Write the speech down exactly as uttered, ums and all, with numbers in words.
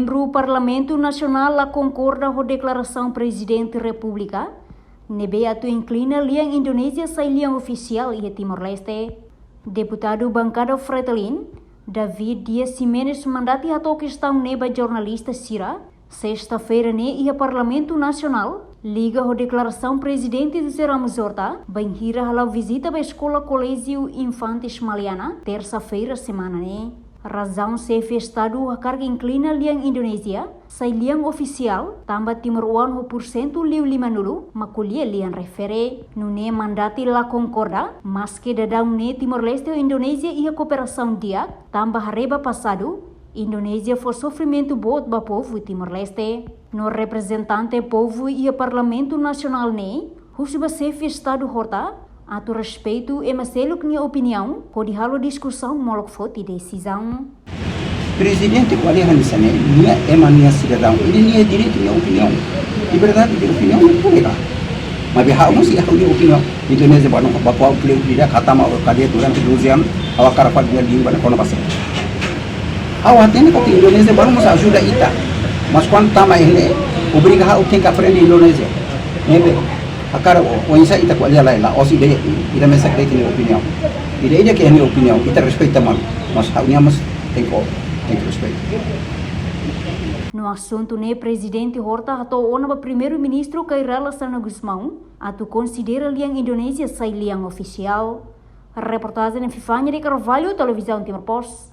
Membru Parlamentu Nasionál la konkorda ho deklarasaun Prezidente Repúblika ne'ebé atu inklina lian Indonézia sai lian ofisiál iha Timor-Leste. Deputadu bankada Fretilin, David Dias Ximenes, mandati hato'o kestaun ne'e ba jornalista sira sesta-feira ne'e iha Parlamentu Nasionál, liga ho deklarasaun Prezidente José Ramos Horta bainhira hala'o vizita ba eskola Koléjiu Infantis Maliana, tersa-feira semana ne'e. Razaun xefe Estadu hakarak inklina lian Indonézia sai lian ofisiál tanba timoroan ho pursentu liu limanulu mak ko'alia lian refere. Nune'e mandati la konkorda, maske daudaun ne'e Timor-Leste ho Indonézia iha kooperasaun di'ak, tanba haree ba pasadu, Indonézia fó sofrimentu boot ba povu Timor-Leste. No reprezentante povu iha Parlamentu Nasionál ne'e husu ba xefe Estadu Horta atu respeitu ema seluk nia opiniaun hodi halo diskusaun molok foti desizaun. Prezidente ko'alia hanesan ne'e, nia ema nia sidadaun, nia direitu nia opiniaun. Liberdade de opiniaun ne'e polémika. Maibé ha'u mós iha ha'u-nia opiniaun. Indonézia ba no ba pau pleu ida ka tama o kadeia durante doze anos, ha'u hakarak fali nia língua ne'e kona-ba sé. Ha'u hatene katak Indonézia balu mós ajuda ita. Mas kuandu tama iha ne'e, obriga ha'u tenke aprende Indonézia. Ne'ebé hakarak o, oinsá ita ko'alia lai, la'ós ida, ida mesak de'it nia opiniaun. Ida-idak iha nia opiniaun, ita respeita malu. Mas ha'u-nia mós tenke, tenke respeita. No asuntu ne'e Prezidente Horta hato'o ona ba Primeiru-Ministru Kay Rala Xanana Gusmão atu konsidera lian Indonézia sai lian ofisiál. Reportajen Vivania de Carvalho, Televizaun Timor Post.